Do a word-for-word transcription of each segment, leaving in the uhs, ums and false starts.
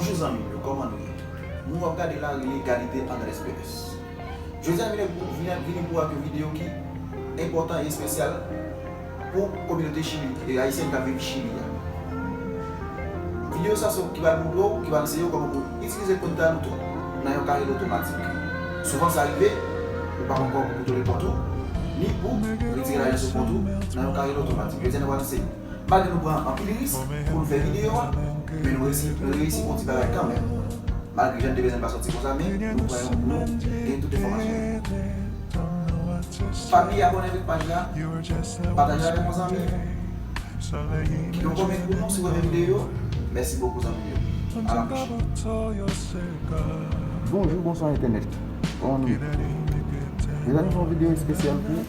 Bonjou zanmi m yo, kòman nou ye? Nou w ap gade la rele Egalite an L S P S. Jodi a, m vini, vini, vini pou ak yon videyo ki enpòtan e espesyal pou kominote Chili, e ayisyen k ap viv Chili a. Videyo sa se ki pral montre w, ki pral anseye w kòman pou itilize Cuenta Luto nan yon karye otomatik. Souvan sa rive, ou pa konn kòman pou kontwole kont ou, ni pou retire lajan sou kont ou nan yon karye otomatik. Jodi a, nou pral anseye w. Malgre nou pran anpil risk pou nou fè videyo a, men nou reyisi, nou reyisi fè yon ti bagay kanmenm. Malgre jan n te bezwen pa sòti konsa, men nou pran yon, nou gen tout enfòmasyon yo. Pa bliye abòne avèk paj la, pataje avèk yon zanmi. Kite yon kòmantè pou nou si w renmen videyo yo. Mèsi bokou zanmi yo. A la pwochèn. Bonjou, bonswa entènèt. Kòman nou ye? Jodi a nou fè yon videyo espesyal pou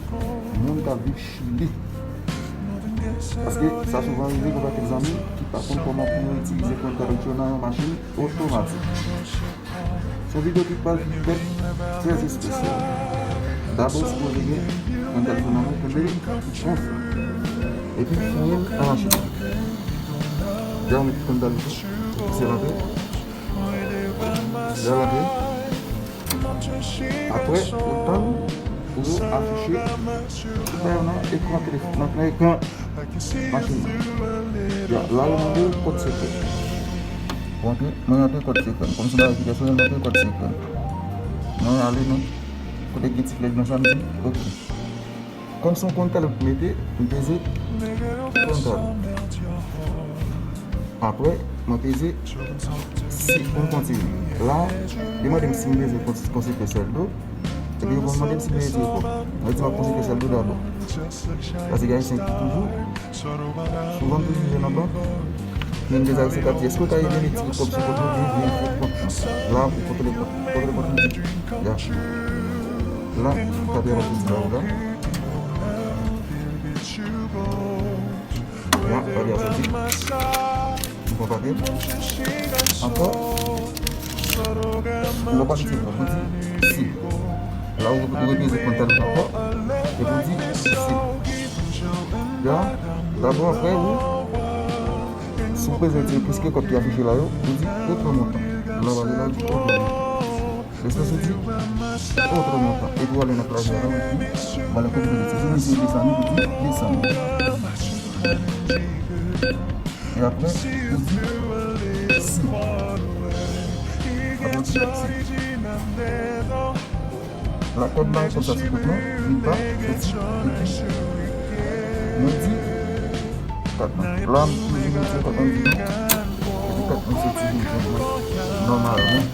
moun k ap viv Chili. Paske sa souvan rive gen pakèt zanmi ki pa konn kòman pou yo itilize Cuenta Luto nan yon machin otomatik. Se yon videyo ki pral fèt trè espesyal. Dabò, sipoze gen Cuenta Luto nan men, kenbe l konsa. Epi fouye l nan machin nan. Deja w met Cuenta Luto, pouse l antre. Lè l antre, apre, ou tann pou yo afiche tout bagay nan ekran telefòn, nan, nan ekran machin nan. Ya, la yo mande w kòd sekrè. Bon, mwen rantre kòd sekrè m. Kòm se yon bagay ki pèsonèl, mwen rantre kòd sekrè m. Mwen ale nan kote gen ti flèch blan sa, m di, oke. Kòm se yon Cuenta Luto m mete, m peze Cuenta Luto. Apre, mwen peze si pou m kontinye. La, li mande m si m bezwen konti-, konsilte sèl do. Epi yo mande m si m bezwen retire kòb. Mwen di m ap konsilte sèl do dabò. Paske gen ayisyen ki toujou, souvan m toujou jwenn nan bank, men gen ayisyen k ap di, èske w ka ede m retire kòb sou kont mwen, oubyen fè kòb nan? La, ou kontwole kòb, kontwole kòb mwen. Ya. La, ou ka peye kòb sou la, ou la. Ya, ou ka peye soti. Ou konprann? Ankò, lè w pa soti, ou di si. La, ou, ou repeze Cuenta Luto ankò, epi ou di si. Ya, dabò, apre, ou, si w bezwen retire plis ke kòb ki afiche la yo, ou di otro montan. Lè w ale la, ou di otro montan. L S P S ou di otro montan. Epi w ale nan klavye a la, ou ekri, w ale kote w mete. Si w bezwen desann, ou di desann. E apre, ou di si. Apre, ou di si. La, kòb la, kòb sa sou kont mwen, li pa soti. Epi, mwen di kat lan. La, m toujou mete kat lan, m di non. Epi kat lan soti vin jwenn mwen nòmalman.